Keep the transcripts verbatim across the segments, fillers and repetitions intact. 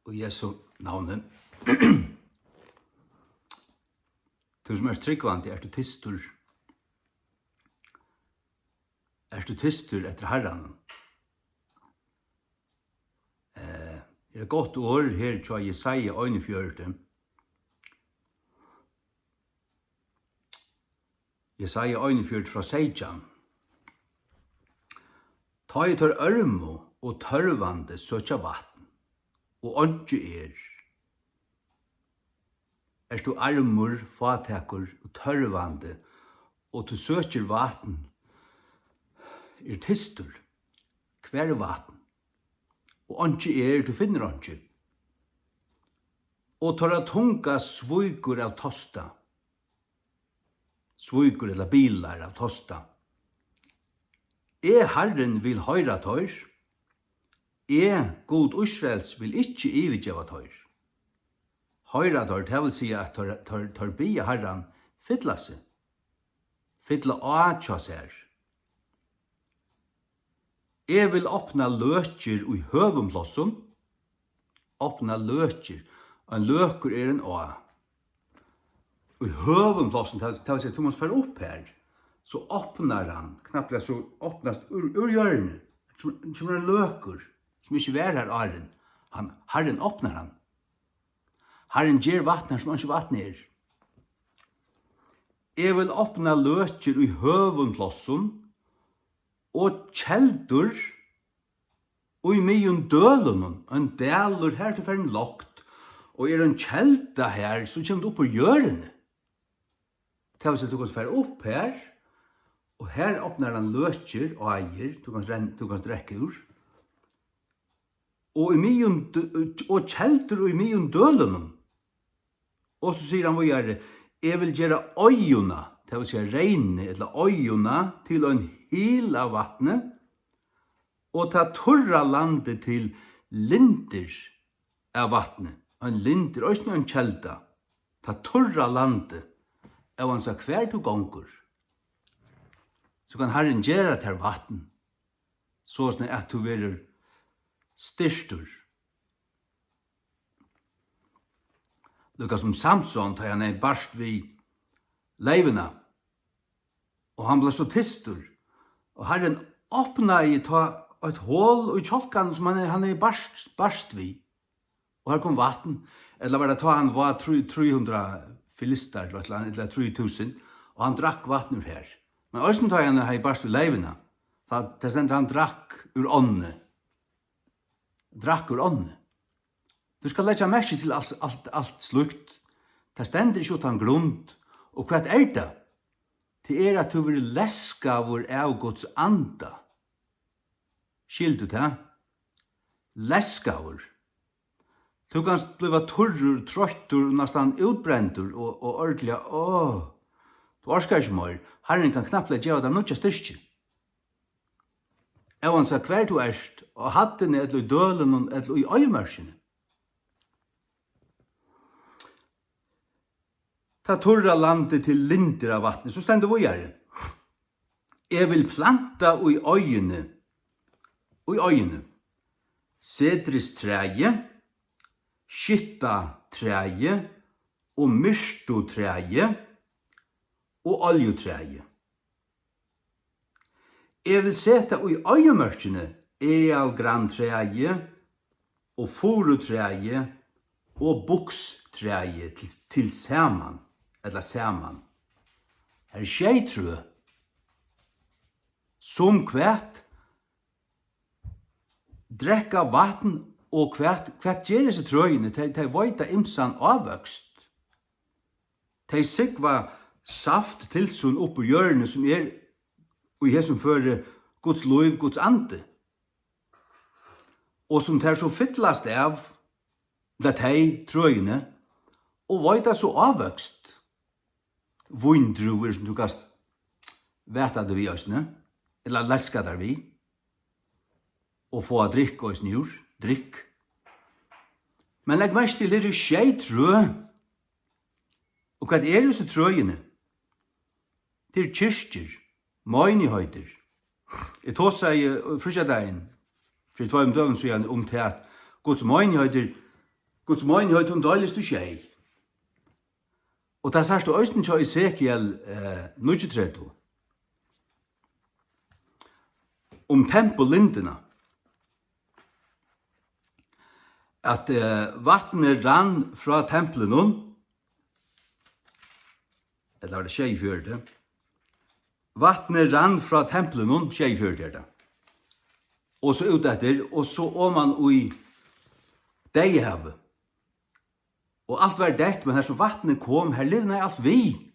Og Jesu navni. Tú sum ert trúgvandi, ert tú tystur? Ert tú tystur eftir Harranum? Eh, er eitt gott orð her hjá Jesaja einogfjøruti. Jesaja einogfjøruti frá seytjan. Tá ið teir ørmu og tørvandi søkja vatn, og einki er. Ert tú armur, fátækur og tørvandi, og tú søkir vatn, er tystur, hvar er vatn? Og einki er, tú finnur einki. Og teirra tunga svíkur av tosta. Svíkur ella bilar av tosta. Eg, Harrin, vil hoyra teir. Eg, Gud Ísraels, vil ikki yvirgeva teir. Hoyra teir, tað vil siga, at teir, teir, teir biðja Harran fylla seg, fylla á hjá sær. Eg vil opna løkir í høgum plássum. Opna løkir. Ein løkur er ein á. Í høgum plássum, tað, tað vil siga, tú mást fara upp har. So opnar hann, knappliga so opnast úr, úr jørðini. Sum, sum ein løkur, sum ikki var har áðrenn. Hann, Harrin opnar hann. Harrin ger vatn har, sum einki vatn er. Eg vil opna løkir í høgum plássum og keldur í miðjum dølunum, ein dalur, har er tú farin lágt, og er ein kelda har, so kemur tú upp úr jørðini. Tað vil siga, tú kanst fara upp har, og har opnar hann løkir, áir, tú kanst renn-, tú kanst drekka úr. Og í miðjum dø-, og keldur í miðjum dølunum. Og so sigur hann víðari, eg vil gera oyðuna, tað vil siga reynið, ella oyðuna, til ein hil av vatni, og tað turra landið til lindir av vatni. Ein lind er eisini ein kelda. Tað turra landið, óansæð hvar tú gongur, so kann Harrin gera tær vatn, soleiðis at tú verður styrktur. Líka sum Samson, tá hann hevði barst við leyvuna, og hann bleiv so tystur, og Harrin opnaði tá eitt hol í kjálkanum, sum hann, hann hevði barst, barst við, og har kom vatn, ella var tað tá hann vá trý, trý hundrað filistar, ella, ella trý túsund, og hann drakk vatn úr har. Men eisini tá hann hevði barst við leyvuna, tá, tað stendur, hann drakk úr ánni. Drakk úr ánni. Tú skalt leggja merki til alt, alt, alt slíkt. Tað stendur ikki uttan grund. Og hvat er tað? Tað er, at tú verður leskaður av Guds anda. Skilur tú tað? Leskaður. Tú kanst blíva turrur, troyttur og næstan útbrendur og, og ordiliga, áh, tú orkar ikki meir. Harrin kann knappliga geva tær nýggja styrki. Óansæð hvar tú ert, á hæddini ella í dølinum ella í oyðimørkini. Tað turra landið til lindir av vatni. So stendur víðari. Eg vil planta í oyðini, í oyðini, sedristræið, skittatræið og myrtutræið og oljutræið. Eg vil seta í oyðimørkini eðalgranntræið og furutræið og bukstræið til, til saman, ella saman. Har eru sjey trø, sum hvat drekka vatn, og hvat, hvat ger hesi trøini? Tey, tey veita ymsan ávøkst. Tey súgva saft til sín upp úr jørðini, sum er í hesum føri Guds lív, Guds andi, og sum tær so fyllast av, ella tey trøini, og veita so ávøkst, víndrúvur, sum tú kanst væta teg við eisini, ella leska tær við, og fáa drykk eisini úr, drykk. Men legg merki til, her eru sjey trø. Og hvat eru hesi trøini? Tað eru kirkjur, meinigheiter. Eg tosaði, eh, fríggjadagin fyri tveimum døgum síðan um tað, at Guds meinigheiter Guds meinigheit, hon deilist í sjey. Og tað sært tú eisini hjá Esekiel, eh, níggjuogtretivu. Um tempullyndina. At, eh, vatnið rann frá templinum, ella var tað sjeyogfjøruti? Vatnið rann frá templinum, sjeyogfjøruti er tað. Og so út eftir, og so oman í Deyðahavið. Og alt var deytt, men har sum vatnið kom, har livnaði alt við.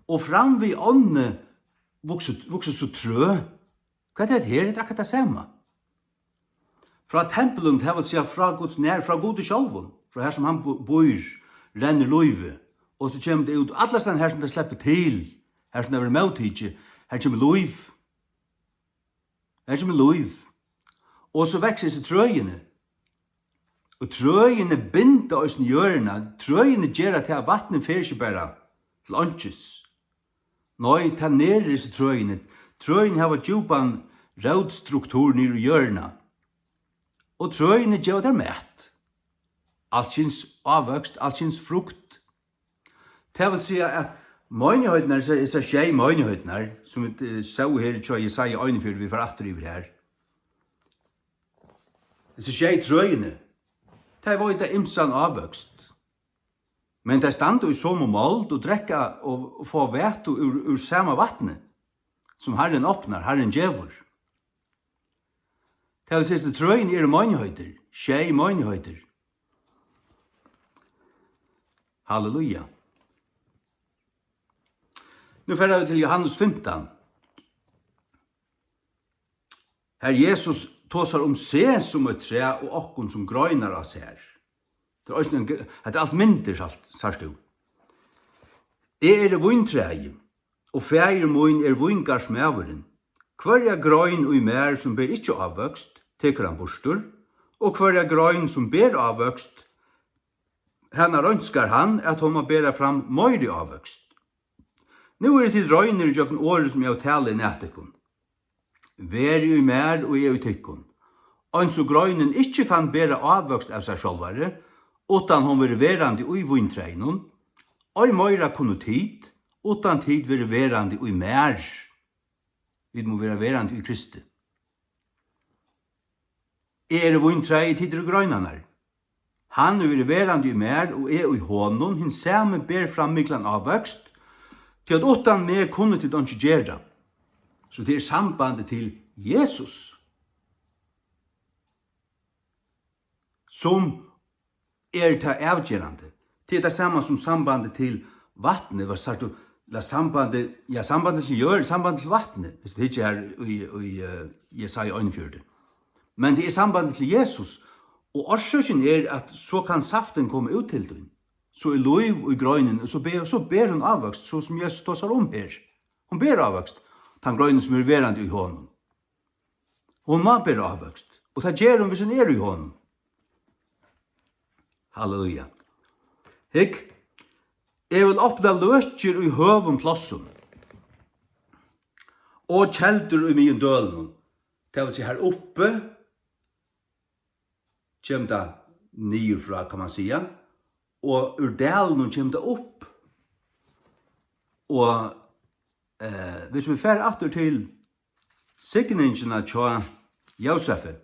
Og fram við ánni vuksu, vuksu so trø. Hvat er hetta her? Hetta er akkurát tað sama. Frá templinum, tað vil siga frá Guds nær, frá Gudi sjálvum, frá har sum hann bu-, býr, rennur lívið. Og so kemur tað út, allastaðni har sum tað sleppur til, har sum tað verður móttikið, har kemur lív. Har kemur lív. Og so vaksa hesi trøini. Og trøini binda eisini jørðina. Trøini gera tað, at vatnið fer ikki bara til einkis. Nei, tað nærir hesi trøini. Trøini hava djúpan rótstruktur niður í jørðina. Og trøini geva tær mat. Alskyns ávøkst, alskyns frukt. Tað vil siga, at meinigheitirnar, hesar, hesar sjey meinigheitirnar, sum vit, eh, sóu her hjá Jesaja einogfjøruti, vit fara aftur yvir har. Hesi sjey trøini, tey veita ymsan ávøkst. Men tey standa í somu mold og drekka og, og fáa vætu úr, úr sama vatni, sum Harrin opnar, Harrin gevur. Tað vil siga, at trøini eru meinigheitir, sjey meinigheitir. Halleluja. Nú fara vit til Johannes fimtan. Har Jesus tosar um seg sum eitt træ og okkum sum greinar á sær. Tað er eisini ein g-, hetta er alt myndir, sært, sært tú. Eg eri víntræið, og faðir mín er víngarðsmaðurin. Hvørja grein í mær, sum ber ikki ávøkst, tekur hann burtur, og hvørja grein, sum ber ávøkst, hana reinskar hann, at hon má bera fram meiri ávøkst. Nú eru tit reinir ígjøgnum orðið, sum eg havi talað nær tykkum. Verið í mær og eg í tykkum. Eins og greinin ikki kann bera ávøkst av sær sjálvari, uttan hon verður verandi í víntræinum, ei meira kunnu tit, uttan tit verða verandi í mær. Vit mugu vera verandi í Kristi. Eg eri víntræið, tit eru greinarnar. Hann ið verður verandi í mær og eg í honum, hin sami ber fram miklan ávøkst, tí at uttan meg kunnu tit einki gera. So tað er sambandið til Jesus, sum er tað avgerandi. Tað er tað sama sum sambandið til vatnið, var sagt, ella sambandið, ja, sambandið til jørð, sambandið til vatnið. Viss tú hyggja har í, í, eh, Jesaja einogfjøruti. Men tað er sambandið til Jesus, og orsøkin er, at so kann saftin koma út til tín. So er lív í greinini, og so ber, so ber hon ávøkst, so sum Jesus tosar um her. Hon ber ávøkst, tann greinin, sum er verandi í honum. Hon má bera ávøkst, og tað ger hon, viss hon er í honum. Halleluja. Hygg, eg vil opna løkir í høgum plássum og keldur í miðjum dølunum. Tað vil siga, har uppi kemur tað niður frá, kann man siga, og úr dalinum kemur tað upp. Og, eh, viss vit fara aftur til signingina hjá Jósefi,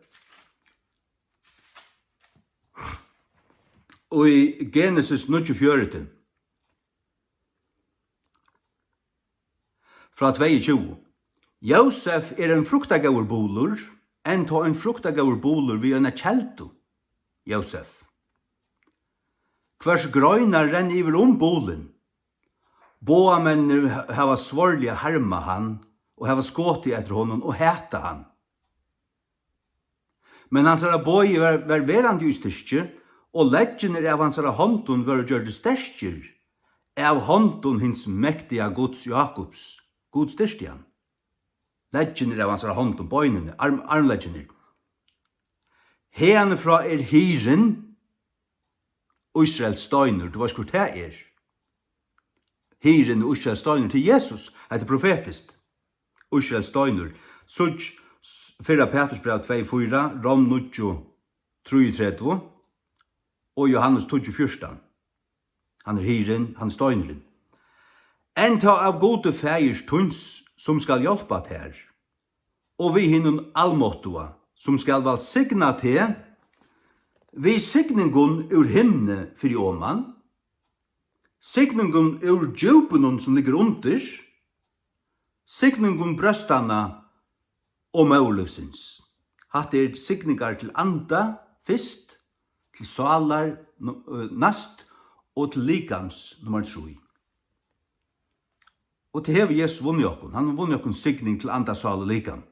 í Genesis níggjuogfjøruti, frá tveyogtjúgu. Jósef er ein fruktagóður bulur, enntá ein fruktagóður bulur við eina keldu, Jósef. Hvørs greinar renna yvir um bulin. Boðamenninir ha-, hava svárliga harmað hann og hava skotið eftir honum og hatað hann. Men hansara bogi var, var verandi í styrki, og leggirnir av hansara hondum vóru gjørdir sterkir av hondum hins mektiga Guds Jákups. Gud styrkti hann. Leggirnir av hansara hondum, beinini, arm-, armleggirnir. Haðani frá er hirðin, Ísraels steinur, tú veitst, hvør tað er. Hirðin og Ísraels steinur til Jesus, hetta er profetiskt. Ísraels steinur. Síggj s-, fyrra Pætursbræv tvey fýra, Rom níggju trýogtretivu. og Jóhannes tíggju fjúrtan. Hann er hirðin, hann er steinurin. Enntá av Gudi faðir tíns, sum skal hjálpa tær, og við hinum almáttuga, sum skal vælsigna teg við signingum úr himni fyri oman, signingum úr djúpunum, sum liggur undir, signingum brjóstanna og móðurlívsins. Hatta er signingar til anda fyrst, til sálar, nu-, øh, næst, og til likams, nummar trý. Og tað hevur Jesus vunnið okkum. Hann hevur vunnið okkum signing til anda, sál og likam.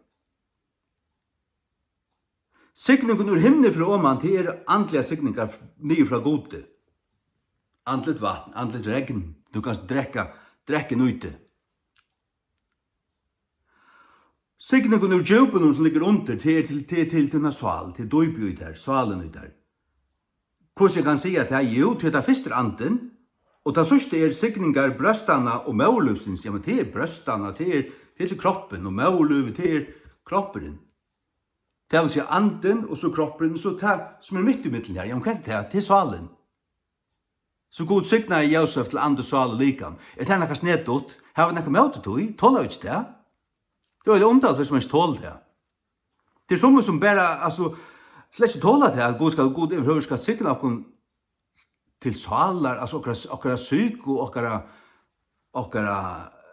Signingun úr himni frá oman, tað eru andligar signingar niður frá Gudi. Andligt vatn, andligt regn, tú kanst drekka, drekka inn í teg. Signingun úr djúpunum sum liggur undir, tað er til, tað er til tína sál, tað er dýpið í tær, sálin í tær. Hvussu eg kann siga tað? Jú, tí tað fyrsta er andin, og tað síðsta er signingar brjóstanna og móðurlívsins. Jamen, tað er brjóstanna, tað er, tað er til kroppin, og móðurlívið, tað er kroppurin. Tað vil siga andin, og so kroppurin, so tað sum er mitt í millum her. Jamen, hvat er tað? Tað er sálin. So Gud signaði Jósef til andi, sál og likam. Er tað nakað snedigt? Hava vit nakað móti tí? Tola vit ikki tað? Tað er jú undarligt, viss mann ikki tolir tað. Tað er summi sum bara, altso, slett ikki tola tað, at Gud skal, Gud yvirhøvur skal signa okkum til sálar, altso okkara, okkara psyku, okkara, okkara,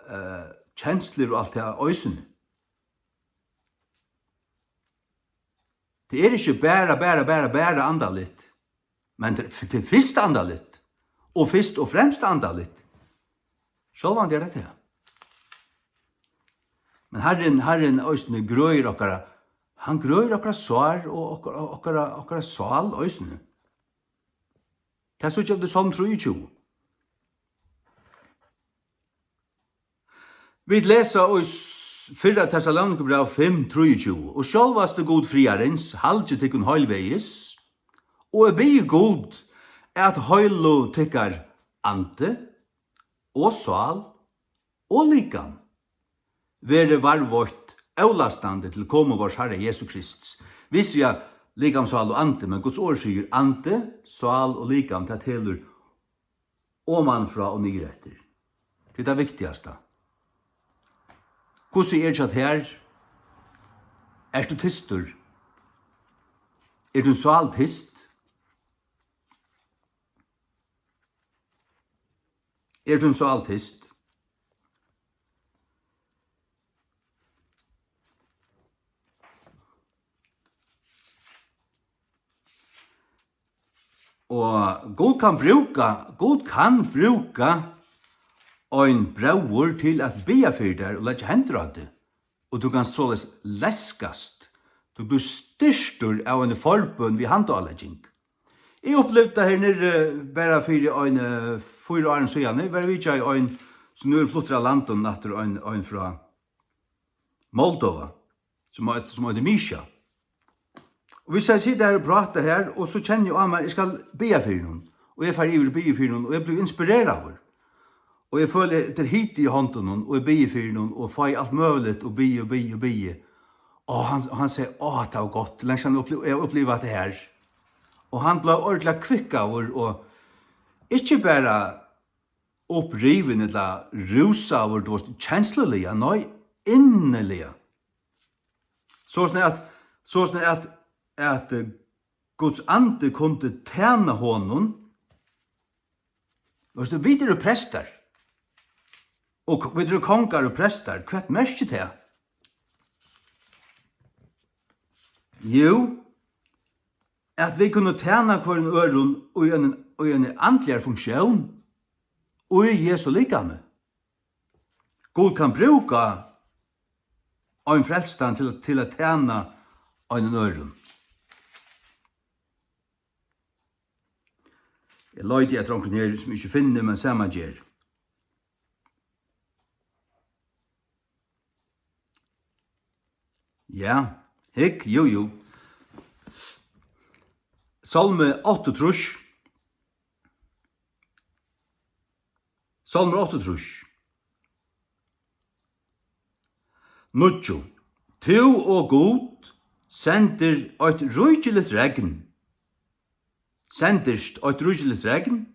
eh, kenslur og alt tað eisini. Tað er ikki bara, bara, bara, bara andaligt, men tað er f-, tað er fyrst andaligt, og fyrst og fremst andaligt. Sjálvandi er tað tað. Men Harrin, Harrin eisini grøðir okkara, hann grøðir okkara sár og okkara, okkara, okkara sál eisini. Tað síggja vit í Sálm trýogtjúgu. Vit lesa í s-, fyrra Tessalonikabræv fimm trýogtjúgu: "Og sjálvasti Gud friðarins haldi tykkum heilvegis, og eg biði Gud, at heilu tykkara andi og sál og likam verði varðveitt ólastandi til komu vors Harra Jesu Krists." Vit siga likam, sál og andi, men Guds orð sigur andi, sál og likam, tað telur omanfrá og niður eftir. Tað er tað viktigasta. Hvussu er hjá tær? Ert tú tystur? Er tín sál tyst? Er tín sál tyst? Og Gud kann brúka, Gud kann brúka ein bróður til at biðja fyri tær og leggja hendur á teg. Og tú kanst soleiðis leskast. Tú blívur styrktur av eini forbøn við handaálegging. Eg upplivdi tað her niðri bara fyri ein, eh, fýra árum síðani. Eg var vitjaði ein, sum nú er fluttur av landinum aftur, ein, ein frá Moldova, sum eitur, sum eitur Misha. Og vit sita her og práta her, og so kenni eg á mær, eg skal biðja fyri honum. Og eg fari yvir og biði fyri honum, og eg blívi inspireraður. Og eg føli, tað er hiti í hondunum, og eg biði fyri honum, og fái alt møguligt, og biði, og biði, og biði. Og hann, og hann segði, "Á, tað var gott, leingi síðan eg uppliv-, eg upplivað hatta her." Og hann bleiv ordiliga kvikkaður, og ikki bara upprivin ella rúsaður, tú veist, kensluliga, nei, inniliga. Soleiðis at, soleiðis at, at, eh, Guds andi kundi tæna honum. Veitst tú, vit eru prestar. Og k-, vit eru kongar og prestar. Hvat merkir tað? Jú, at vit kunnu tæna hvørjum øðrum í ein, í eini andligari funktión í Jesu likami. Gud kann brúka ein frelstan til, til at tæna einum øðrum. Eg leiti eftir onkrum her, sum eg ikki finni, men sama ger. Ja, hygg, jú, jú. Sálmi áttaogtrýss. Sálmur áttaogtrýss. Níggju. Tú, o Gud, sendir eitt ríkiligt regn. sendist eitt ríkiligt regn,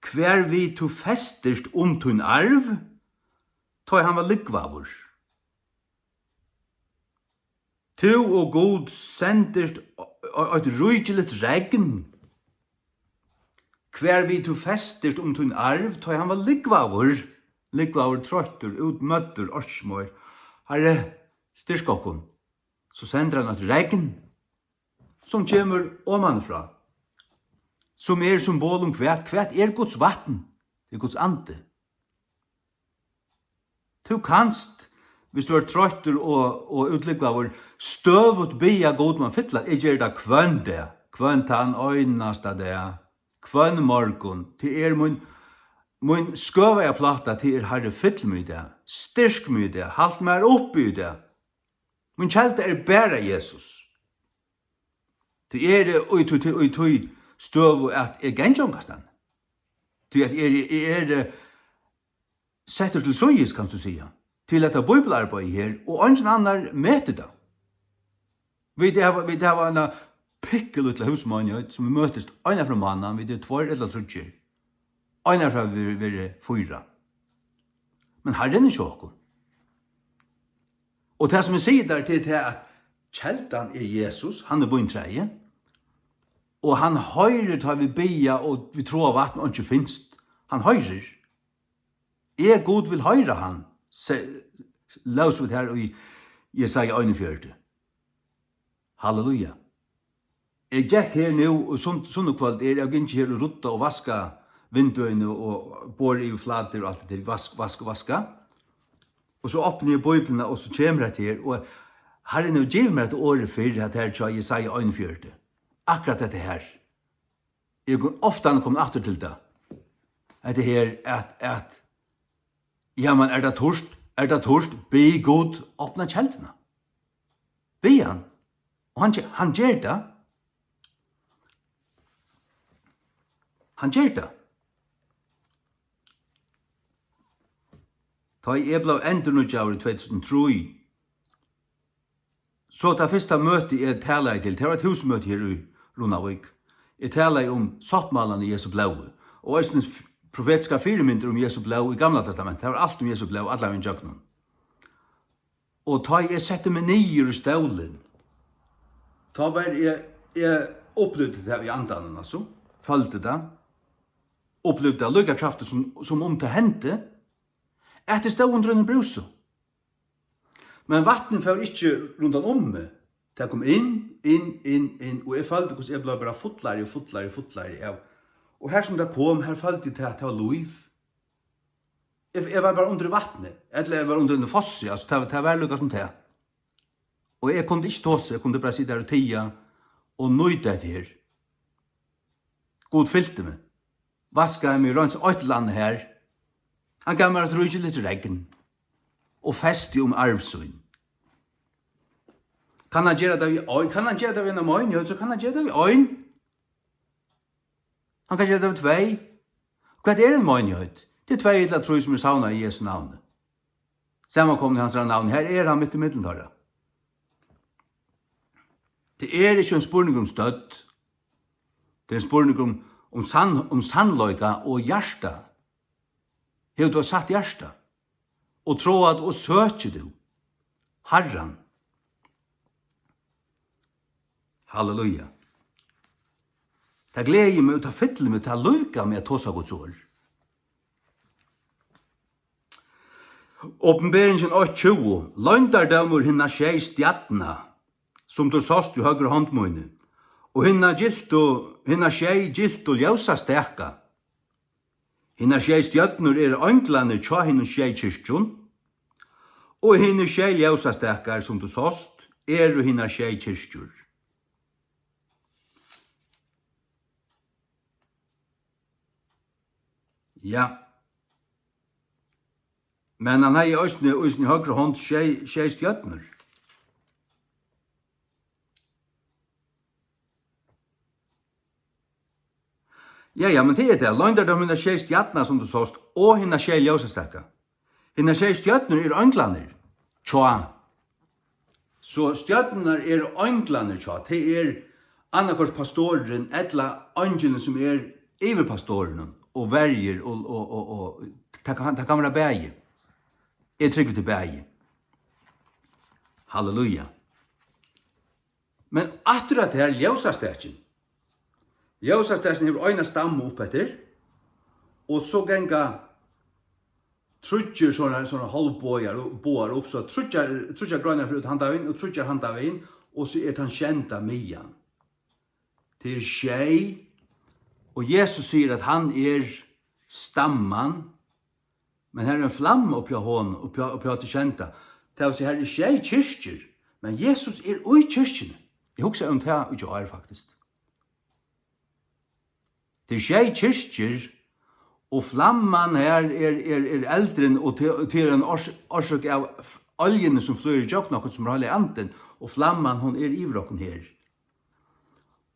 hvarvið tú festist um tín arv, tá ið hann var lúgvaður. Tú, o Gud, sendist eitt ríkiligt regn, hvarvið tú festist um tín arv, tá ið hann var lúgvaður, lúgvaður, troyttur, útmøddur, orki ikki meir. Harri, styrk okkum. So sendir hann eitt regn, sum kemur omanfrá, sum er symbol um hvat? Hvat er Guds vatn? Tað er Guds andi. Tú kanst, viss tú ert troyttur og, og útlúgvaður, støðugt biðja Gud um at fylla. Eg geri tað hvønn dag, hvønn tann einasta dag, hvønn morgun. Tað er mín, mín skøvaða pláta, tað er: Harri, fyll meg í dag, styrk meg í dag, halt mær uppi í dag. Mín kelda er bara Jesus. Tí eg eri í tí, í tí støðu, at eg gangi ongastaðni. Tí at eg eri, eg eri settur til síðis, kanst tú siga, til hetta bíbliuarbeiði her, og eingin annar metir tað. Vit hava, vit hava eina pikkulítla húsmeinigheit, sum vit møtist eina ferð um mánaðin, vit eru tveir ella tríggir. Eina ferð verið, verið fýra. Men Harrin er hjá okkum. Og tað, sum eg sigi tær, tað er tað, at keldan er Jesus, hann er víntræið, og hann hoyrir, tá vit biðja, og vit tráa vatn, og einki finst. Hann hoyrir. Eg, Gud, vil hoyra hann, se-, lósu vit her í Jesaja einogfjøruti. Halleluja. Eg gekk her nú, og sunn-, sunnukvøld er, eg gangi her og rudda og vaska vindeygu og bora yvirflatur og alt det der, vask, vask, vaska. Og so opni eg Bíbliuna, og so kemur hetta her, og Harrin hevur givið mær hetta orðið fyrr, hetta her hjá Jesaja einogfjøruti. Akkurát hetta her. Eg eri ofta komin aftur til tað. Hetta her, at, at, ja, men er tað turt? Er tað turt? Bið Gud opna kelduna. Bið hann. Og hann ge-, hann ger tað. Hann ger tað. Tá eg bleiv endurnýggjaður í tvey túsund og trý, so tað fyrsta møti, eg talaði til, tað var eitt húsmøti her í Runavík. Eg talaði um sáttmálan í Jesu blóði, og eisini f-, profetiskar fyrimyndir um Jesu blóð í Gamla Testamenti. Tað var alt um Jesu blóð, allan vegin gjøgnum. Og tá eg setti meg niður í stólin, tá var eg, eg upplivdi tað í andanum, altso, føldi tað, upplivdi tað líka kraftigt sum, sum um tað hendi, at eg stóð undir einum brúsi. Men vatnið fór ikki rundan um meg. Tað kom inn, inn, inn, inn, og eg føldi, hvussu eg bleiv bara fullari og fullari og fullari av. Og har sum tað kom, har føldi eg tað, tað var lív. Eg, eg var bara undir vatni, ella eg var undir einum fossi, altso, tað, tað var líka sum tað. Og eg kundi ikki tosa, eg kundi bara sita har og tiga og nýta hetta her. Gud fylti meg, vaskaði meg, reinsaði eitt ella annað har. Hann gav mær eitt ríkiligt regn og festi um arv sín. Kann hann gera tað við ein? Kann hann gera tað við eina meinigheit, so kann hann gera tað við ein. Hann kann gera tað við tvey. Hvat er ein meinigheit? Tað er tvey ella trý, sum er savnað í Jesu navni. Samankomið í hansara navni, har er hann mitt í millum teirra. Tað er ikki ein spurningur um stødd. Tað er ein spurningur um, um sann-, um sannleika og hjarta. Hevur tú eitt satt hjarta? Og tráar tú og søkir tú Harran? Halleluja. Tað gleði meg, og tað fyllir meg, tað lívgar meg at tosa Guds orð. Opinberingin eitt tjúgu. Loyndardómur hinna sjey stjarna, sum tú sást í høgru hond míni, og hinna gyltu, hinna sjey gyltu ljósastaka. Hinar sjey stjørnur eru einglarnir hjá hinum sjey kirkjum, og hinir sjey ljósastakar, sum tú sást, eru hinar sjey kirkjur. Ja. Men hann hevði eisini í síni høgru hond sjey, sjey stjørnur. Ja, ja, men tað er tað. Loyndardómur hinna sjey stjarna, sum tú sást, og hinna sjey ljósastaka. Hinnar sjey stjørnur eru einglarnir. Tjá. So stjørnurnar eru einglarnir, tjá. Tað er annaðhvørt pastorin ella eingilin, sum er yvir pastorinum og verjir, og, og, og, og tað kann, tað kann vera bæði. Eg trúgvi til bæði. Halleluja. Men aftur at her ljósastakin. Ljósastakin hevur eina stammu upp eftir, og so ganga tríggir sovorðnar, sovorðnar hálvbogar, bogar upp, so tríggjar, tríggjar greinar fer út handan vegin og tríggjar handan vegin, og so er tann sjeynda miðjan. Tað er sjey, og Jesus sigur, at hann er stamman, men her er ein flamma uppi á honum, uppi á, uppi á tí sjeynda. Tað vil siga, her er sjey kirkjur, men Jesus er í kirkjuni. Eg hugsaði um tað í gjár, faktiskt. Tað er sjey kirkjur, og flamman her er, er, er eldurin, og til, til ein ors-, orsøk av oljuni, sum flýgur ígjøgnum okkum, sum er Heilagi Andin, og flamman, hon er yvir okkum her.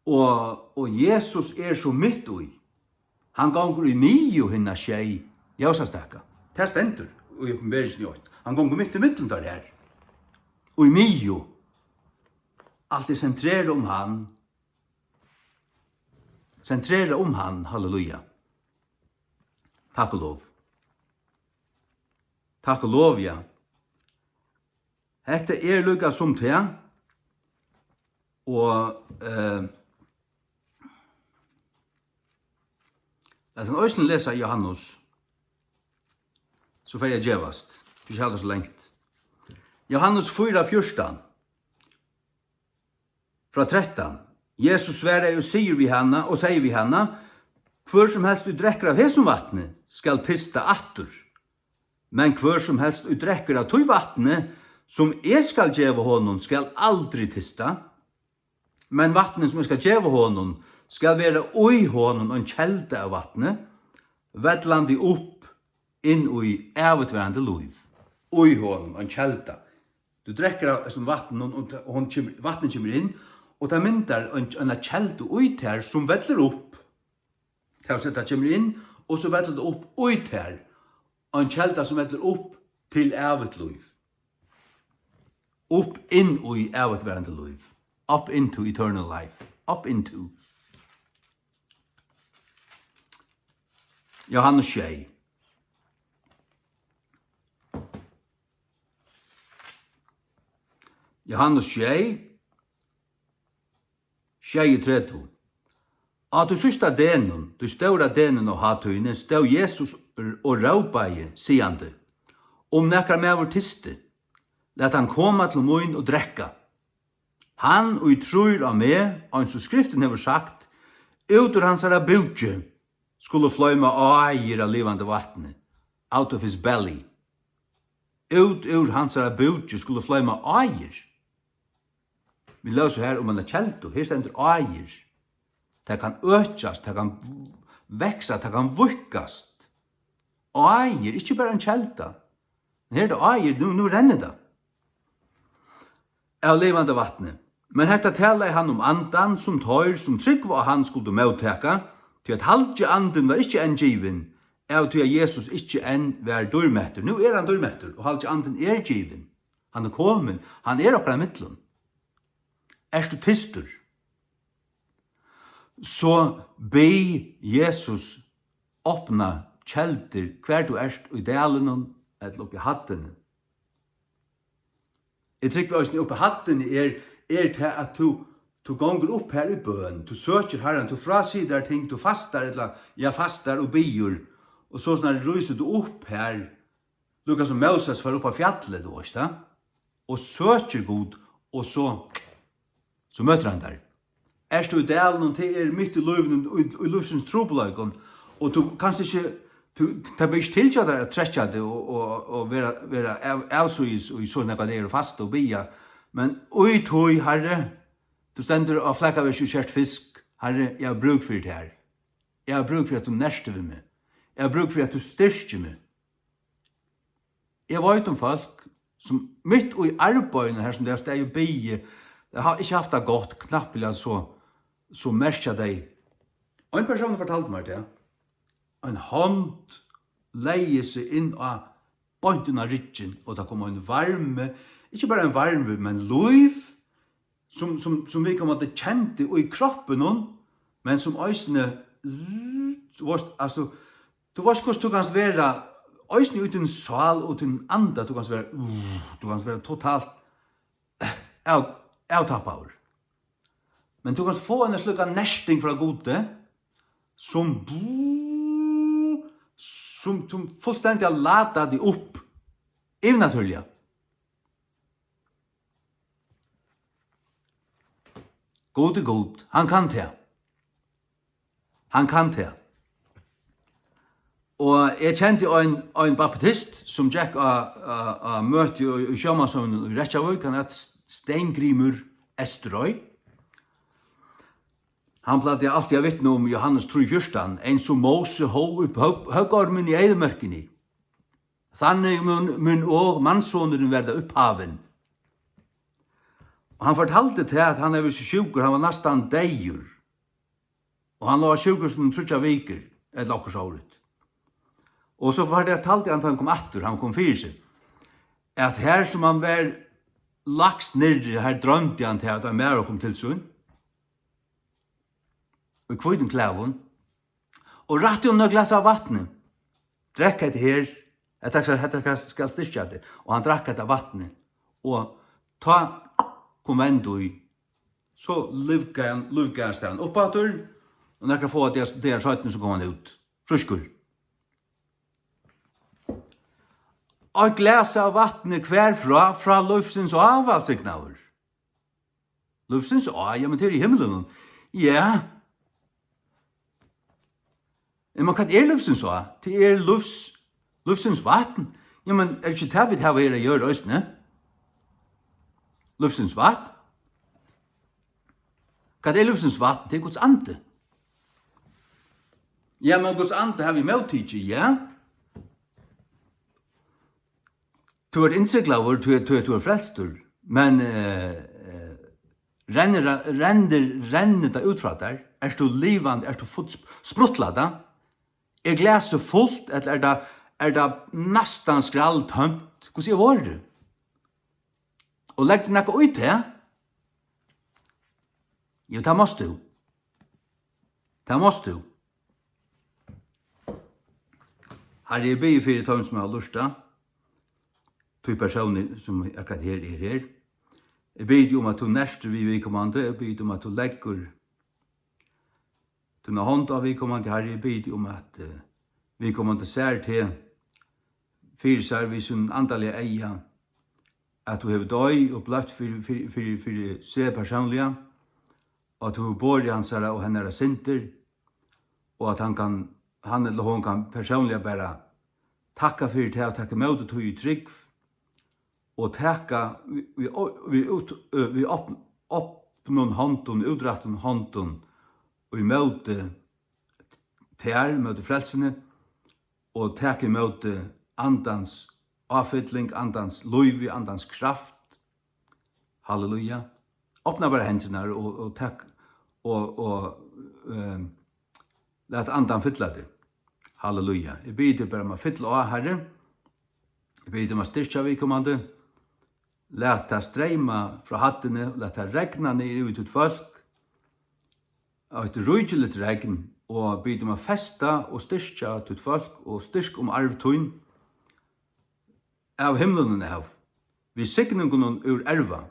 Og, og Jesus er so mitt í. Hann gongur í miðju hinna sjey ljósastaka. Tað stendur í Opinberingini eitt. Hann gongur mitt ímillum teir her. Og í miðju. Alt er sentrerað um hann. Sentrerað um hann. Halleluja. Takk og lov. Takk og lov, ja. Hetta er líka sum tað. Og, eh, lat hann eisini lesa Johannes. So fari eg at gevast. Vit ikki halda so langt. Johannes fýra fjúrtan. Frá trettan. Jesus svaraði og sigur við hana, og segði við hana: Hvør sum helst ið drekkur av hesum vatni, skal tysta aftur. Men hvør sum helst ið drekkur av tí vatni, sum eg skal geva honum, skal aldri tysta. Men vatnið, sum eg skal geva honum, skal vera í honum ein kelda av vatni, vellandi upp inn í ævigtvarandi lív. Í honum ein kelda. Tú drekkur av hesum vatninum, og ta-, og hon kemur, vatnið kemur inn, og tað myndar ein, eina keldu í tær, sum vellur upp. Tað vil siga, tað kemur inn, og so vellur tað upp í tær. Ein kelda, sum vellur upp til ævigt lív. Upp inn í ævigtvarandi lív. Up into eternal life. Up into. Johannes sjey. Johannes sjey, sjeyogtretivu. Á tí síðsta degnum, tí stóra degnum á hátíðini, stóð Jesus og rópaði, sigandi: Um nakar maður tysti, lat hann koma til mín og drekka. Hann, ið trýr á meg, eins og Skriftin hevur sagt, út úr hansara búki skulu floyma áir av livandi vatni, out of his belly. Út úr hansara búki skulu floyma áir. Vit lósu her um eina keldu. Her stendur áir. Tað kann økjast, tað kann vaksa, tað kann víðkast. Áir, ikki bara ein kelda. Men her er tað áir, nú, nú rennur tað. Av livandi vatni. Men hetta talaði hann um andan, sum teir, sum trúgva á hann, skuldu móttaka, tí at halgi andin var ikki enn givin, av tí at Jesus ikki enn var dýrmettur. Nú er hann dýrmettur, og halgi andin er givin. Hann er komin, hann er okkara millum. Ert tú tystur? So bið Jesus opna keldur, hvar tú ert, í dalinum ella uppi í hæddini. Eg trúgvi eisini, uppi í hæddini er, er tað, at tú, tú gongur upp har í bøn, tú søkir Harran, tú frásigur tær ting, tú fastar, ella, ja, fastar og biður, og so snart rísur tú upp har, líka sum Móses fór upp á fjallið, tú veist tað, og søkir Gud, og so, so møtir hann tær. Ert tú í dalinum, tað er mitt í lívinum, í, í lívsins trupulleikum, og tú kanst ikki, tú, tað ber ikki til hjá tær at trekkja teg og, og, og vera, vera av, avsíðis í so nógvar dagar og fasta og biðja, men í tí, Harri, tú stendur á flakavirki og skert fisk, Harri, eg havi brúk fyri tær. Eg havi brúk fyri, at tú nertir við meg. Eg havi brúk fyri, at tú styrkir meg. Eg veit um fólk, sum mitt í arbeiðinum, har sum tey hava staðið og biðið, tey hava ikki havt tað gott, knappliga so, so merkja tey. Ein persónur fortaldi mær tað. Ein hond legði seg inn á, beint inn á ryggin, og tað kom ein varmi, ikki bara ein varmi, men lív, sum, sum, sum viðkomandi kendi í kroppinum, men sum eisini, tú veitst, altso, tú veitst, hvussu tú kanst vera, eisini í tín sál og tín anda, tú kanst vera, tú kanst vera totalt av-, avtappaður. Men tú kanst fáa eina slíka nerting frá Gudi, sum, sum, sum fullstendiga ladar teg upp yvirnatúrliga. Gud er Gud, hann kann tað. Hann kann tað. Og eg kendi ein, ein baptist, sum gekk á, á, á møti í, í sjómanshøvnini í Reykjavík, hann æt Steingrímur Eysturøy. Hann plagdi altíð at vitna um Jóhannes trý fjúrtan: "Eins og Móse hóv upp høgg-, høggormin í eyðimørkini, Tannig mun, mun og mannsonurin verða upphavin." Og hann fortaldi tað, at hann hevði verið so sjúkur, hann var næstan deyður. Og hann lá á sjúkrahúsinum tríggjar vikur, ella okkurt sovorðið. Og so fortaldi hann, tá hann kom aftur, hann kom fyri seg, at har sum hann var lægst niðri, har droymdi hann tað, at ein maður kom til sín í hvítum klæðum, og rætti honum eitt glas av vatni. "Drekk hetta her, hetta skal, hetta skal, skal styrkja teg." Og hann drakk hetta vatnið, og tá kom vend í, so lívgaði hann, lívgaðist hann upp aftur, og nakrar fáar dagar, dagar seinni, so kom hann út frískur. Eitt glas av vatni, hvar frá? Frá lívsins á, vælsignaður. Lívsins á, ja, men tað er í himlinum. Ja. Ja, men hvat er lívsins á? Tað er lívs-, lívsins vatn. Ja, men er ikki tað, vit hava her at gera eisini? Lívsins vatn? Hvat er lívsins vatn? Tað er Guds andi. Ja, men Guds andi havi eg móttikið, ja. Tú ert innsiglaður, tú, tú, tú ert frelstur, men, eh, eh, rennur, rennur, rennur tað út frá tær? Ert tú livandi, ert tú full sp-, spruttlað? Er glasið fult, ella er tað, er tað næstan skralltómt? Hvussu er vorðið? Og leggur tú nakað í tað? Jú, tað mást tú. Tað mást tú. Harri, eg biði fyri teimum, sum hava lurtað. Tí persóni, sum akkurát her er her. Eg biði um, at tú nertur við viðkomandi. Eg biði um, at tú leggur tína hond á viðkomandi, Harri. Eg biði um, at, eh, viðkomandi sær teg fyri sær við sínum andaliga eyga, at tú hevur doyð og bløtt fyri, fyri, fyri, fyri seg persónliga, og at tú hevur borið hansara og hennara syndir, og at hann kann, hann ella hon kann persónliga bara takka fyri tað og taka ímóti tí í trúgv, og taka við, við, við út, við op-, opnum hondum, útrættum hondum ímóti tær, móti frelsuni, og taka ímóti andans áfylling, andans lívi, andans kraft. Halleluja. Opna bara hendurnar og, og tak og, og, ehm, lat andan fylla teg. Halleluja. Eg biði teg bara um at fylla á, Harri. Eg biði teg um at styrkja viðkomandi. Lat tað streyma frá hæddini, lat tað regna niður yvir títt fólk. Eitt ríkiligt regn, og biði teg um at festa og styrkja títt fólk og styrk um arv tín av himlunum av, við signingunum úr erva,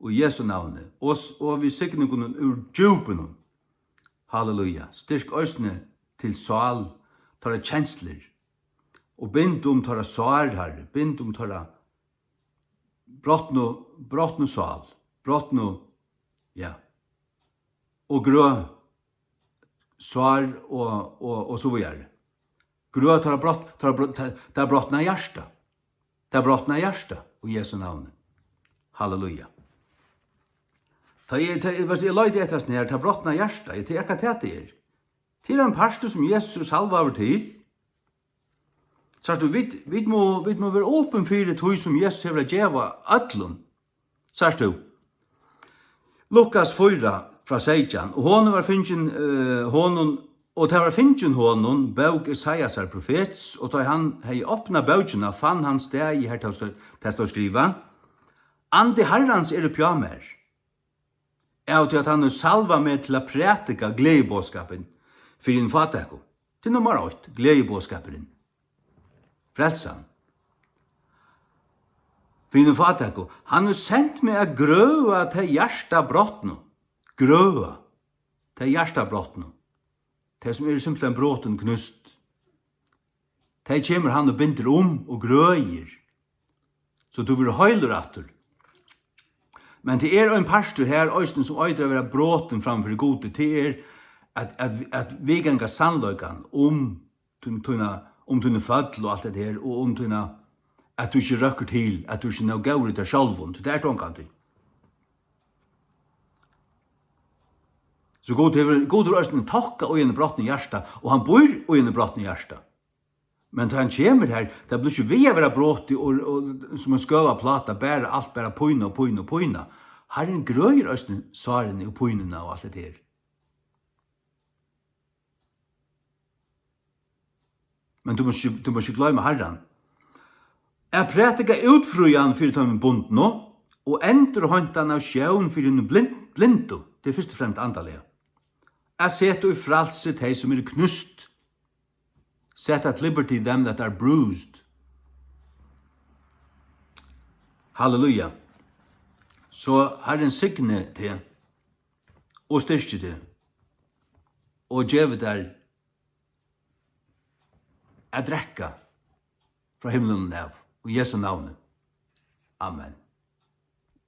í Jesu navni, og s-, og við signingunum úr djúpunum. Halleluja. Styrk eisini til sál, teirra kenslur, og bind um teirra sár, Harri, bind um teirra brotnu, brotnu sál, brotnu, ja, og grø sár og, og, og so víðari. Grø teirra brot-, teirra brot-, tað, tað brotna hjarta. Tað brotna hjarta, í Jesu navni. Halleluja. Tá eg, tá eg, veitst, eg leiti eftir hasum her, tað brotna hjarta, eg, tað er akkurát tað, tað er. Tað er ein partur, sum Jesus er salvaður til. Sært tú, vit, vit mugu, vit mugu vera opin fyri tí, sum Jesus hevur at geva øllum. Sært tú? Lukas fýra frá seytjan: "Og honum var fingin, eh, honum, og tað var fingin honum bók Esaiasar profets, og tá ið hann hevði opnað bókina, fann hann staðið, har tað stóð, tað stóð skrivað: Andi Harrans er uppi á mær." av tí at hann hevur salvað meg til at prædika gleðiboðskapin fyri hin fátæku. Tað er nummar eitt, gleðiboðskapurin. Frelsan. Fyri hin fátæku. Hann hevur sent meg at grøða tey hjartabrotnu. Grøða tey hjartabrotnu. Tey, sum eru simpelthen brotin, knúst. Tey kemur hann og bindur um og grøðir, so tú verður heilur aftur. Men tað er ein partur her eisini, sum eitur at vera brotin fram fyri Gudi. Tað er at, at, at viðganga sannleikan um tín, tína, um tíni føll og alt hetta her, og um tína, at tú ikki røkkur til, at tú ikki er nóg góður í tær sjálvum, tí tað ert tú ongantíð. So Gud hevur, Gud hevur eisini tokka í einum brotnum hjarta, og hann býr í einum brotnum hjarta. Men tá hann kemur her, tað blívur ikki við at vera brotið og, og sum ein skøvað pláta, bara alt, bara pína og pína og pína. Harrin grøðir eisini sárini og pínuna og alt hetta her. Men tú mást ikki, tú mást ikki gloyma Harran. At prædika útfrían fyri teimum bundnu og endurheintan av sjón fyri hinum blin-, blindu, tað er fyrst og fremst andaliga. At seta í frælsi tey, sum eru knúst. Set at liberty them that are bruised. Halleluja. So Harrin signi teg og styrki teg og gevi tær at drekka frá himlunum av, í Jesu navni. Amen.